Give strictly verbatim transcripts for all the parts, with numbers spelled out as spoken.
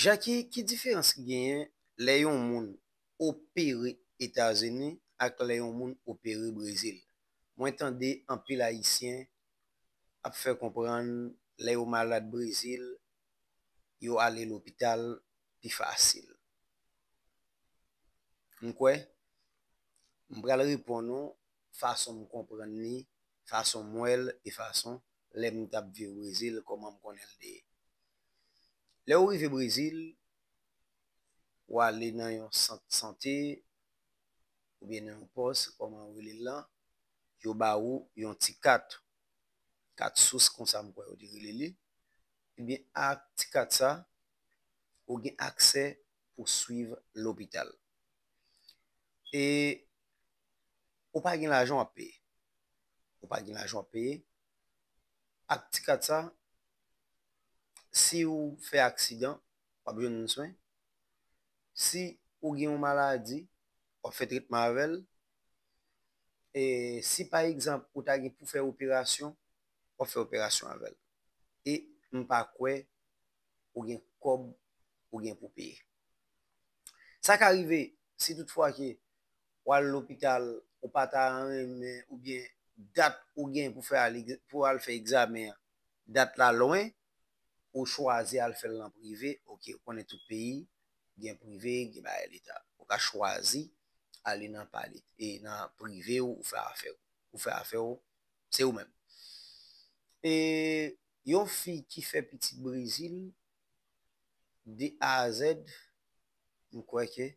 Jackie, ki diferans ki genyen lè yon moun opere Etazini ak lè yon moun opere Brezil? Mwen tande anpil Ayisyen ap fè konprann lè yo malad Brezil, yo ale lopital pi fasil. M kwè m pral reponn ou fason m konprann li, fason m wè l e fason lè m t ap viv Brezil, kòman m konnen l te ye. Lè w rive Brezil, w ale nan yon sant sante oubyen nan yon pòs, kòman yo rele l lan, yo ba ou yon ti kat, kat sous konsa m kwè yo te rele li. Ebyen, ak ti kat sa, ou gen aksè pou swiv lopital. E ou pa gen lajan w ap peye. Ou pa gen lajan w ap peye. Ak ti kat sa, si w fè aksidan, w ap jwenn swen. Si ou gen yon maladi, w ap fè tretman avè l. E si pa egzanp ou ta gen pou fè operasyon, w ap fè operasyon avè l. E m pa kwè ou gen kòb ou gen pou peye. Sa ka rive si toutfwa ke w al lopital, ou pa ta renmen, oubyen dat ou gen pou fè al, pou al fè egzamen an, dat la lwen, ou chwazi al fè l nan prive, oke, ou konnen tout peyi gen prive, gen bagay leta. Ou ka chwazi ale nan pale, e nan prive ou, ou fè afè w. Ou fè afè w, se ou menm. E yon fi ki fè pitit Brezil, de A a Z, m kwè ke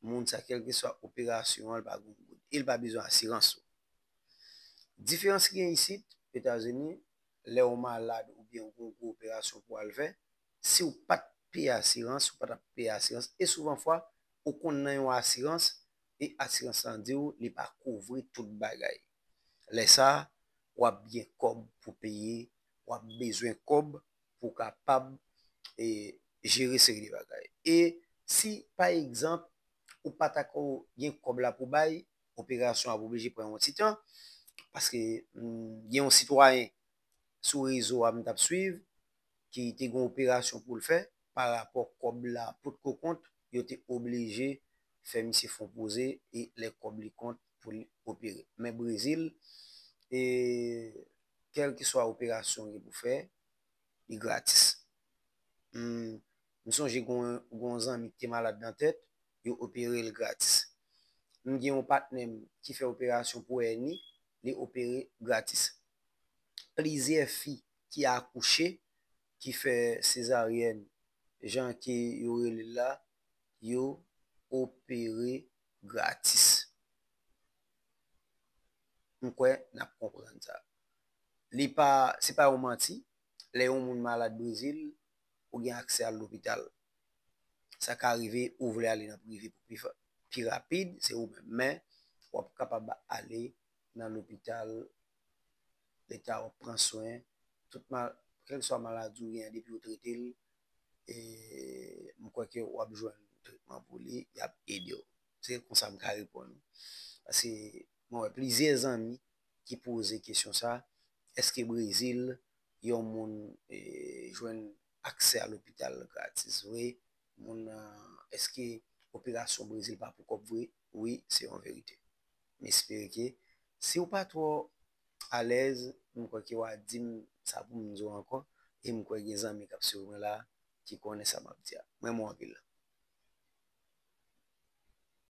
moun sa, kèlkeswa operasyon an, l pa gen goud. E l pa bezwen asirans ou. Diferans ki gen isit, Etazini, lè w malad oubyen w gen yon gwo operasyon pou w al fè, si w pa t peye asirans, ou pa t ap peye asirans, e souvan fwa, ou konn nan yon asirans, e asirans lan di w li pa kouvri tout bagay. Lè sa a, w ap gen kòb pou peye, w ap bezwen kòb pou w kapab, e, jere seri de bagay. E si, pa egzanp, ou pa ta ko gen kòb la pou bay, operasyon ap oblije pran yon ti tan, paske, mm, gen yon sitwayen sou rezo a m t ap swiv, ki te gen yon operasyon pou l fè, pa rapò kòb la potko kont, yo te oblije fè misye fè yon poze, e lè kòb li kont pou li opere. Men Brezil, e kèlkeswa operasyon gen pou fè, li gratis. M, m sonje gon, gon zanmi ki te malad nan tèt, yo opere l gratis. M gen yon patnè m ki fè operasyon pou èni, li opere gratis. Plizyè fi ki akouche, ki fè sezaryèn, jan ke yo rele l la, yo opere gratis. M kwè n ap konprann sa. Li pa, se pa yon manti, lè yon moun malad Brezil, ou gen aksè al lopital. Sa ka rive, ou vle ale nan prive pou pi fa-, pi rapid, se ou menm. Men, w ap kapab ale nan lopital, leta w ap pran swen, tout mal, kèlkeswa maladi ou gen, depi yo trete l, e m kwè ke w ap jwenn tretman pou li, y ap ede w. Se konsa m ka reponn ou. Paske mwen wè plizyè zanmi ki poze kesyon sa, èske Brezil, yon moun, e, jwenn aksè a lopital gratis vre? Moun nan, èske operasyon Brezil pa pou kòb vre? Wi, se yon verite. M espere ke si w pa twò alèz, m kwè ke w a di m sa pou m di w ankò, e m kwè gen zanmi k ap swiv mwen la ki konnen sa m ap di a. M renmen w anpil.